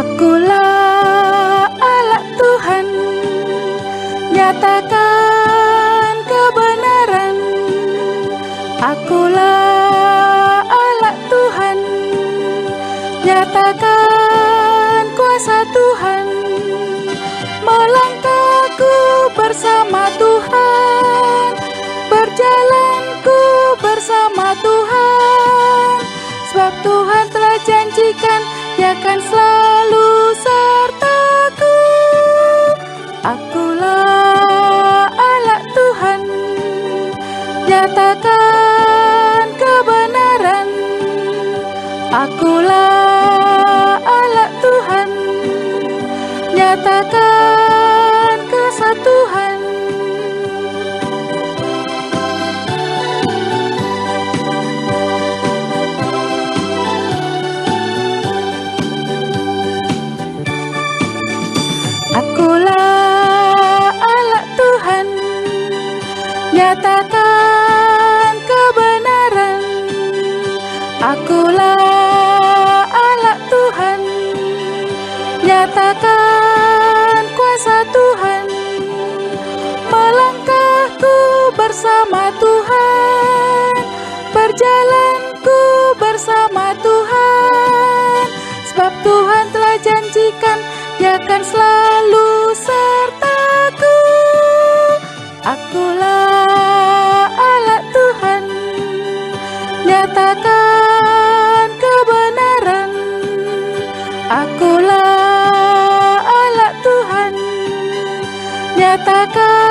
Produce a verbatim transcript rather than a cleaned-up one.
Akulah alat Tuhan, nyatakan kebenaran. Akulah alat Tuhan, nyatakan kuasa Tuhan. Melangkah ku bersama Tuhan, berjalan ku bersama Tuhan. Sebab Tuhan telah janjikan, Dia akan selalu sertaku. Akulah alat Tuhan, nyatakan kebenaran. Akulah alat Tuhan, nyatakan kuasa Tuhan. Akulah alat Tuhan, nyatakan kebenaran. Akulah alat Tuhan, nyatakan kuasa Tuhan. Melangkah ku bersama Tuhan, berjalan ku bersama Tuhan. Sebab Tuhan telah janjikan, Dia akan selalu sertaku. Akulah alat Tuhan, nyatakan kebenaran. Akulah alat Tuhan, nyatakan